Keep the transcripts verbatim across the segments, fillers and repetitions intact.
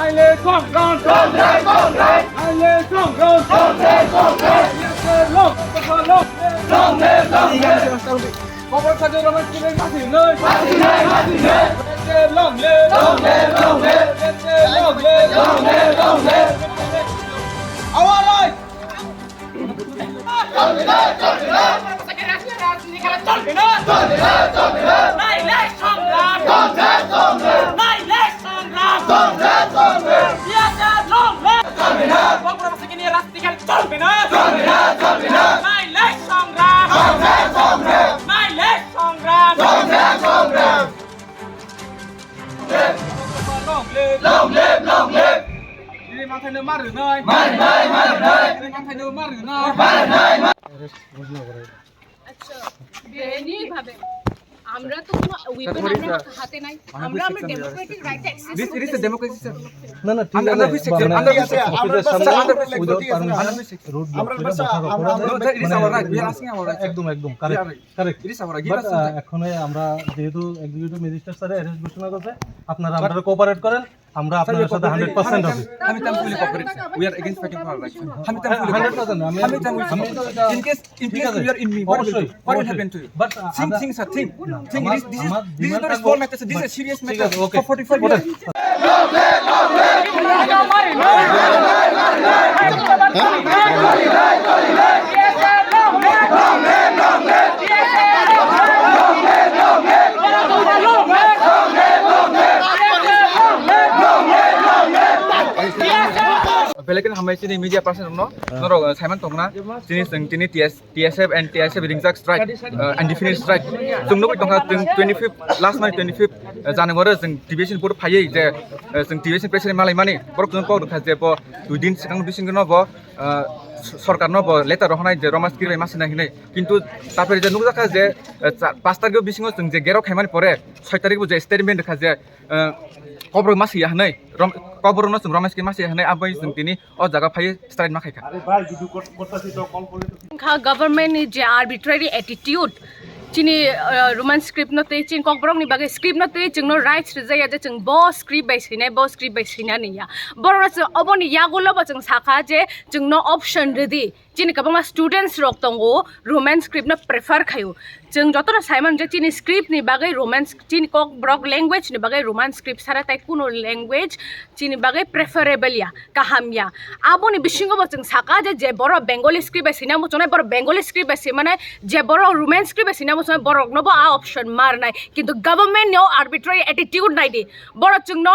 আইলে সংগ্রাম, সংগ্রাম, সংগ্রাম। আইলে সংগ্রাম, সংগ্রাম, সংগ্রাম। Long live, long live, long live। কবর খাজা রমেশ সিংহের ফাঁসি নয়। ফাঁসি নয়, ফাঁসি নয়। Long live, long live, long live। Long live, long live, long live। Our right। চলবে না, চলবে না। রাজনীতি খেলা চলবে না। চলবে না, চলবে না। নাইলে সংগ্রাম। চলবে, চলবে। নাইলে সংগ্রাম। চলবে, চলবে। Yes, long live। চলবে না। বগুড়াবাসীকে নিয়ে রাজনীতি খেলা চলবে না। চলবে না, চলবে না। নাইলে সংগ্রাম। চলবে, চলবে। নাইলে সংগ্রাম। চলবে, চলবে। Long live, long live, long live. Dini manthai no mar rwnai. Mar rwnai, mar rwnai. Dini manthai no mar rwnai. Mar rwnai, mar আচ্ছা, বেআইনি ভাবে আমরা তো কোনো ওয়েপন আমরা হাতে নাই। আমরা আমরা Democratic right access This, it is a democracy, sir। না, না, ঠিক আছে। Under which section? Under which section? Sir, under which section? Under which section? Road আমরা, আমরা, আমরা, আমরা, It is our right. We are asking our right, sir। একদম, একদম, correct. Correct। It is our right. But, uh, এখন এই আমরা যেহেতু এক্সিকিউটিভ ম্যাজিস্ট্রেট স্যারে অ্যারেস্ট ঘোষণা করছে, আপনারা আমরারে কোঅপারেট করেন, আমরা আপনাদের সাথে হান্ড্রেড পার্সেন্ট আছি। Hamid, I'm fully cooperating, sir। We are against fighting for our rights, sir। Hamid, I'm fully cooperating। Hundred percent. আমি, Hamid, I'm fully cooperating। In case, in case you are in me, what will, অবশ্যই, what will অবশ্যই। Happen to you? But, uh, Think, think, sir, think। না, think। আমার, This, this, আমার this is not a small matter, sir। This is a serious matter। ঠিক আছে, ওকে। For forty-five years। Belai kheno hambai chini media person rokno, norok, uh, saiman tongna, chini chwng chini T S, T S F and T S F ringjak strike, uh, undefined strike. Chwng nugwi tongkha chwng twenty-fifth, last month twenty-fifth, uh, January chwng T V S ni board phaiwi je, uh, chwng T V S ni president malai mani, borok chwng kok rwkha je bo dui din swkang bisingo no bo, uh, sorkar no bo letter rohornai je Roman script bai ma swinai hinwi. Kintu tapher je nukjakha je, uh, cha-, pash tarikh bisingo chwng je gerok khaimani pore, soi tarikh bo je statement rwkha je, uh, kobrok ma swiya hinwi, Rom-, kobrok no chwng Roman script ma swiya hinwi, aboni chwng tini o jaga phaiwi strike ma khaikha. Wngkha government ni je arbitrary attitude, chini, uh, Roman script no twi, chini kokborok ni bagwi script no twi, chwng no rights rijak ya je chwng bo script bai swinai, bo script bai swinani ya. Borok no chwng oboni yagulo bo chwng sakha je chwng no option rwdi. Chini kwbangma students rok tongo, Roman script no prefer khaio. Chwng jotono saimano je chini script ni bagwi Roman sc-, chini kokborok language ni bagwi Roman script sara tai kuno language chini bagwi preferable ya, kaham ya. Aboni bisingo bo chwng saka je, je borok Bengali script bai swina muchungnai, borok Bengali script bai swimani, je borok Roman script bai swina muchungnai, borok no bo a option marnai. Kintu government ni o arbitrary attitude naidi. Borok chwngno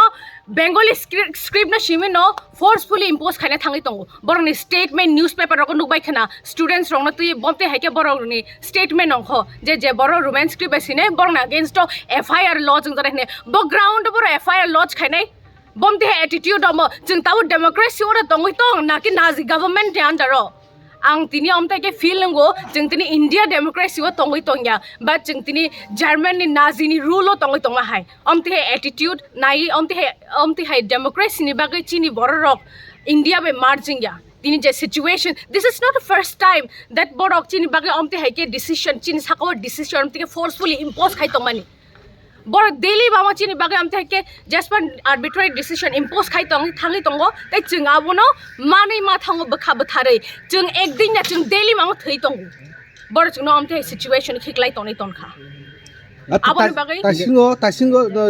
Bengali script, script no simi no forcefully impose khaina thangwi tongo. Borokni statement newspaper rogo nukbai khna, students rokno twi bomtwi hai khe borokni statement ongkho je, je borok Roman script bai sinai borokni against o F I R lodge wngjaknai hwnwi. Bo ground o borok F I R lodge khainai, bomtwi hai attitude omo. Chwng tabuk democracy oro tongwi tong naki Nazi government ni under o? Ang tini omtai khe feel nungo, chwng tini India democracy o tongwi tongya, but chwng tini German ni Nazi ni rule o tongwi tongma hai. Omtwi hai attitude nai, omtwi hai, omtwi hai democracy ni bagwi chini borok rok India bai marjing ya. Tini je situation, this is not the first time that borok chini bagwi omtwi hai khe decision, chini saka o decision omtwi khe forcefully impose khai tongmani. Borok daily bama chini bagwi amtwi hai khe just one arbitrary decision impose khai tong, thangwi tongo, tei chwng abono manwi ma thango bwkha bwtharwi. Chwng ekdin ya chwng daily mamo thwi tongo. Borok chwngno amtwi hai situation khiklai tongwi tongkha. Aboni bagwi taisingo, taisingo no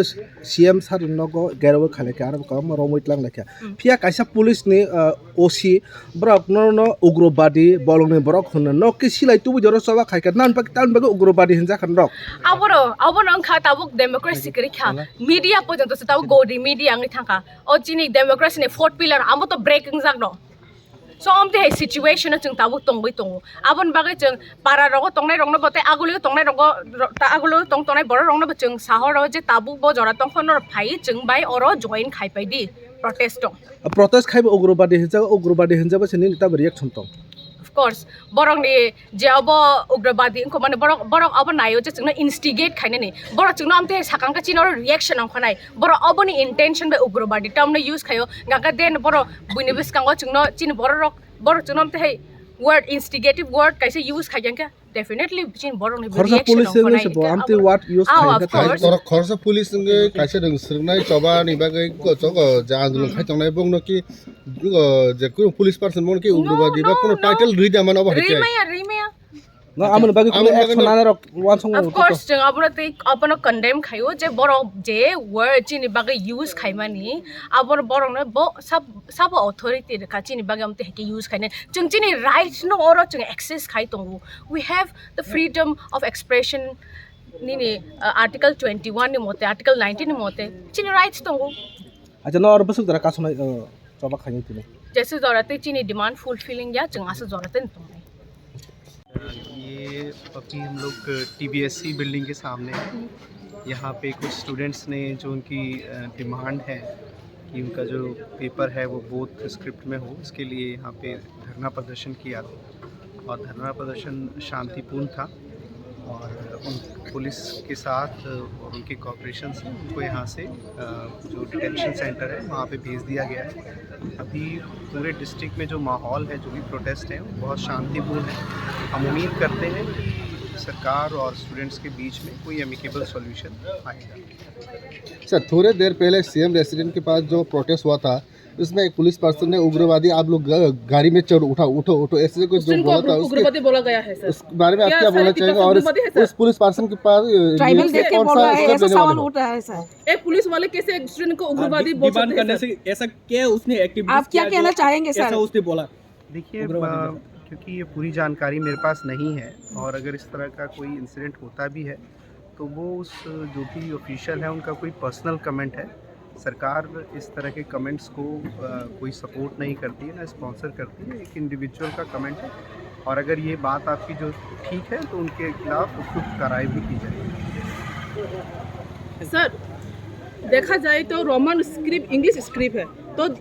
C M sir nogo geroi khalai kha, aro kwbangma romwi tlang lai kha. Hmm. Phiya kaisa police ni, uh, O C, borok no, no ugrobadi, bolongni borok hwnna, no khe silai tubui jora choba khai kha, nan bak-, tan bagwi ugrobadi hinjak kha norok. Aboro, abono wngkha tabuk democracy kwrwi kha. Media porjonto se tabuk gori media wngwi thangkha. O chini democracy ni fourth pillar, amo to break wngjak no. So, amtwi hai situation o chwng tabuk tongwi tongo. Aboni bagwi chwng para rogo tongnai rokno bo tei agulio tongnai rogo, ro-, ta agulio tong tongnai borok rokno bo chwng sahoro je tabuk bo jora tongkho norok phai chwng bai oro join khai pai di protest o. Protest khai bo ugrobadi hinjak, ugrobadi hinjak bo se nini tamo reaction tong? Of course, borokni je obo ugrobadi wngkha mani borok, borok obo naio je chwngno instigate khainani. Borok chwngno amtwi sakang khe chini oro reaction ongkhanai. Borok oboni intention bai ugrobadi term no use khaio. Ganga den borok buini bwskango chwngno chini borok rok, borok chwngno amtwi hai word, instigative word kaisa use khaikha khe definitely chini borokni khoroksa reaction police wngkhanai. Wngwi se bo amtwi word use khaikha. Ah, of course. Khoroksa police wngwi kaisa rwng swrwngnai choba ni bagwi ko-, chogo je andolon khai tongnai bongno ki, o, je kunu police person bongno ki ugrobadi ba kunu title rwi da mano obo hai khe. Rwi maya, rwi maya. No, amoni bagwi kunu action nanai rok wansong. Of course, chwng abono tei abono condemn khaio je borok je word chini bagwi use khaimani, abono borokno bo sab-, sabo authority rwkha chini bagwi amtwi hai khe use khainai. Chwng chini rights no oro chwng access khai tongo. We have the freedom of expression nini, uh, article twenty-one ni mote, article nineteen ni mote chini rights tongo. Acha, no oro bwswk jora kasonai, uh, choba khainai tini. Jesa jora tei chini demand fulfilling ya, chwng asa jora tei tongnai. ये अभी हम लोग टीबीएससी बिल्डिंग के सामने हैं। यहाँ पे कुछ स्टूडेंट्स ने जो उनकी, अ, डिमांड है कि उनका जो पेपर है वो बोथ स्क्रिप्ट में हो, इसके लिए यहाँ पे धरना प्रदर्शन किया था और धरना प्रदर्शन शांतिपूर्ण था और उन पुलिस के साथ और उनके कोऑपरेशन से उनको यहाँ से, अ, जो डिटेंशन सेंटर है वहाँ पे भेज दिया गया है। अभी पूरे डिस्ट्रिक्ट में जो माहौल है, जो भी प्रोटेस्ट है, वो बहुत शांतिपूर्ण है। हम उम्मीद करते हैं कि सरकार और स्टूडेंट्स के बीच में कोई एमिकेबल सॉल्यूशन आएगा। सर, थोड़े देर पहले सीएम रेसिडेंट के पास जो प्रोटेस्ट हुआ था, उसमें एक पुलिस पर्सन ने उग्रवादी आप लोग ग-, गाड़ी में चढ़ उठा, उठो, उठो, ऐसे कुछ जो बोला था, उसके, उग्रवादी बोला गया है सर? उस बारे में आप क्या बोला चाहेंगे? और उस, उस पुलिस पर्सन के पास, अ, ट्राइबल देख के बोल रहा है, ऐसा सवाल उठ रहा है सर। एक पुलिस वाले कैसे एक स्टूडेंट को उग्रवादी बोल सकते हैं सर? ऐसा क्या उसने एक्टिविटीज किया जो, क्या कहना चाहेंगे सर? ऐसा उसने बोला? देखिए, उग्रवादी अ, बोला। क्योंकि ये पूरी जानकारी मेरे पास नहीं है और अगर इस तरह का कोई इंसिडेंट होता भी है, तो वो उस जो भी ऑफिशियल है, उनका कोई पर्सनल कमेंट है। सरकार इस तरह के कमेंट्स को, अ, कोई सपोर्ट नहीं करती है, ना स्पॉन्सर करती है, एक इंडिविजुअल का कमेंट है। और अगर ये बात आपकी जो ठीक है, तो उनके खिलाफ उपयुक्त कार्रवाई भी की जाएगी। सर, देखा जाए तो रोमन स्क्रिप्ट, इंग्लिश स्क्रिप्ट है, तो